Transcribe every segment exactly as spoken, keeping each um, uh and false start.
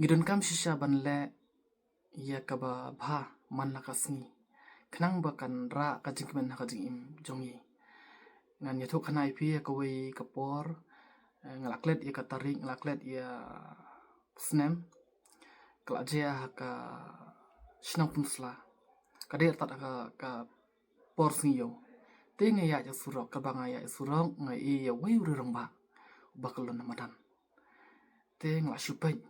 Ngi donkam shisha ban leh ïa kaba bha man la ka sngi, khnang ba kan rah ka jingkmen ha ka jingim jong ngi. Ngan ïathuh khana ïa phi ïa kawei ka por, eh, nga la klet ïa ka tarik, nga la klet ïa snem, ka la jia ha ka shnong Pynursla. Ka dei artat ha ka, ka por sngi ïew. Te nga ïaid ïa surok, kaba nga ïaid ïa surok nga ïohi ïa uwei u riewrangbah uba kyllon ha madan. Te nga la shu peit,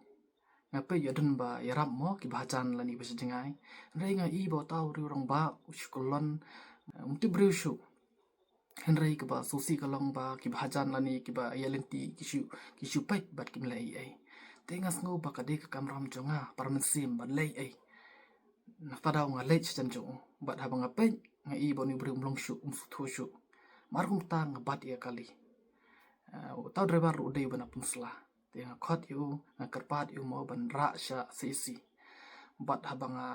nga peit ïoh don ba ïarap mo kiba hajan lane ba sha jngai. Hynrei nga ïohi ba uta u riewrangbah u shu kyllon, eh, um tip briew shuh. Hynrei kaba sngewsih ka long ba kiba hajan lane kiba ïaid lynti ki shu, ki shu peit bad kim leh ei ei. Te nga sngew ba ka dei ka kamram jong nga para mynsiem ban leh ei ei. Nangta daw nga leit shajan jong u bad haba nga peit nga ïohi ba une u briew um long shuh, um sngewthuh shuh. Mar kumta nga bat ïa kali. Eh, uta u driver ruh u dei uba na Pynursla. Te nga khot ïa u, nga kyrpad ïa u mo ban rah sha C H C. Bad haba nga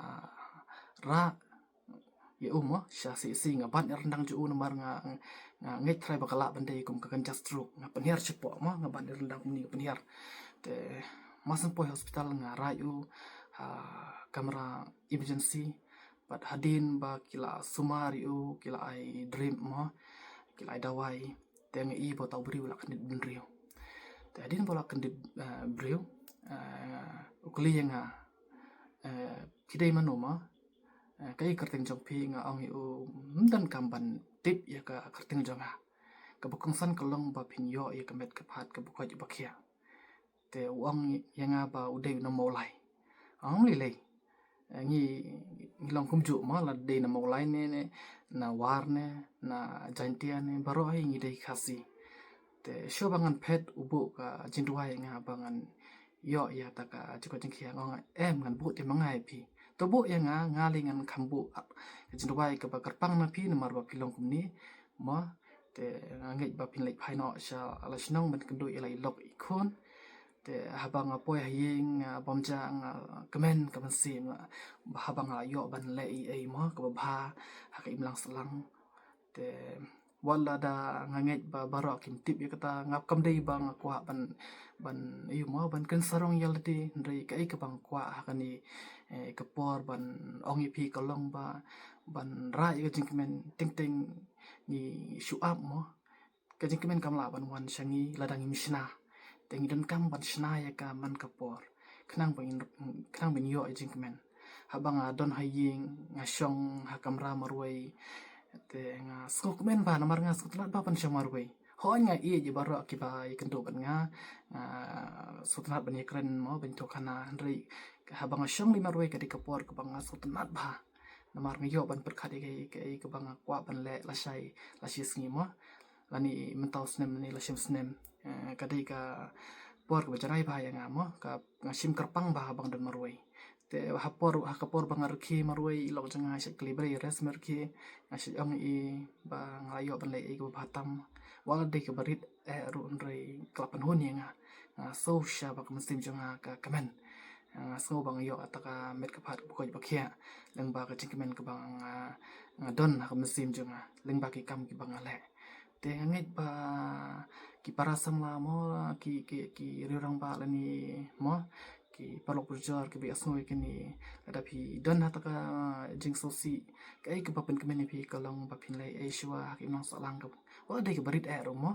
rah ïa u mo sha C H C, nga bat ïa ryndang jong u namar nga, nga ngeit trai ba ka lah ban dei kum ka kynja stroke. Nga pynhiar shapoh mo, nga bat ïa ryndang kumne nga pynhiar. Te mar shu poi hospital nga rah ïa u ha kamra emergency. Bad hadien ba ki la sumar ïa u, ki la ai drip mo, ki la ai dawai. Te nga ïohi ba uta u briew u la kyndit bynriew. Te hadien ba u la kyndit, eh, briew, eh, u kylli ïa nga, eh, phi dei mano mo? Eh, kaei ka kyrteng jong phi? Nga ong ïa u, ym donkam ban tip ïa ka kyrteng jong nga. Kaba kongsan ka long ba phin ïoh ïa ka met ka phad kaba koit ba khiah. Te u ong ïa nga ba u dei u na Mawlai. Ong lei lei. Eh, ngi, ngi long kumjuh mo, la dei na Mawlai ne, ne na War ne, na Jaintia ne, baroh hi ngi dei Khasi. Te shuwa ba ngan phet u buh ka jingduwai ïa nga ba ngan ïoh ïa kata ka jingkoit jingkhiah. Nga ong em, ngan buh te ma nga ïa phi. To buh ïa nga, nga lei ngan kham buh ka jingduwai kaba kyrpang na phi namar ba phi long kumne mo. Te nga ngeit ba phin leit phai noh sha la shnong ban kynduh ïa la i lok i khun. Te haba nga poi ha ïing, ah, bym ja nga kmen ka mynsiem, ah, haba nga ïoh ban leh ei ei mo kaba bha ha ka imlang sahlang. Te wat lada nga ngeit ba baroh kim tip ïa kata, nga, kam dei ba nga kwah ban, ban ïa mo ban kren sarong ïa lade, hynrei kaei kaba nga kwah ha kane, eh, ka por ban ong ïa phi ka long ba ban rah ïa ka jingkmen. Teng teng ngi shu ap mo, ka jingkmen kam lah ban wan sha ngi lada ngim shna. Te ngi donkam ban shna ïa ka man ka por, khnang ba ngin, khnang ba ngin ïoh ïa jingkmen. Haba nga don ha ïing, nga shong ha kamra marwei, te nga sngewkmen bha namar nga sngewtynnat bha ban shong marwei. Hooid nga ïeit ïa baroh kiba ïakynduh bad nga, nga sngewtynnat ban ïakren mo, ban ïathuh khana, hynrei haba nga shong lei marwei ka dei ka por kaba nga sngewtynnat bha. Namar nga ïoh ban pyrkhat ïa kaei kaei kaba nga kwah ban leh lashai, lashai sngi mo, lane mynta u snem lane lashai snem. Eh, ka dei ka por kaba janai bha ïa nga mo, ka, nga shim kyrpang bha haba nga don marwei. Te ha por, ha ka por ba nga rkhie marwei, i lok jong nga shait kylli ba dei rest marwei, nga shait ong ïa i ba nga la ïoh ban leh ei kaba bha tam. Wat la dei kaba rit eh ruh, hynrei ka la pynhun ïa nga. Nga sngew shisha ba ka mynsiem jong nga ka kmen. Nga sngew ba nga ïoh kata ka met ka phad kaba koit ba khiah lyngba ka jingkmen kaba nga, nga don ha ka mynsiem jong nga lyngba ki kam kiba nga leh. Te nga ngeit ba ki para samla mo, ki, ki, ki riewrangbah lane mo, ki paralok parajor kiba ïohsngew ïa kane, lada phi don ha kata ka jingsngewsih, kaei kaba pynkmen ïa phi ka long ba phin leh ei shuwa ha ka imlang sahlang, ka, wat la dei kaba rit eh ruh mo.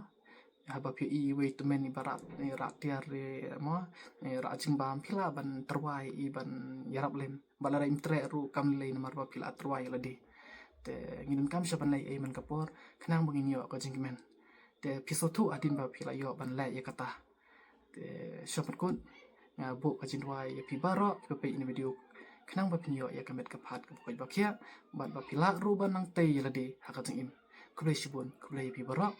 Haba phi ïohi iwei i tymmen iba rah, i rah tiar, i mo, i rah jingbam, phi lah ban tyrwa ïa i ban ïarap lem. Bad lada im treh ruh kam lei namar ba phi la tyrwa ïa lade. Te ngi donkam shisha ban leh ei ei man ka por, khnang ba ngin ïoh ka jingkmen. Te phi sngewthuh hadien ba phi la ïoh ban leh ïa kata. Te shuwa ban kut, nga buh ka jingduwai ïa phi baroh kiba peit ïa kane ka video, khnang ba phin ïoh ïa ka met ka phad kaba koit ba khiah, bad ba phi lah ruh ban nang tei ïa lade ha ka jingim. Khublei shibun, khublei ïa phi baroh.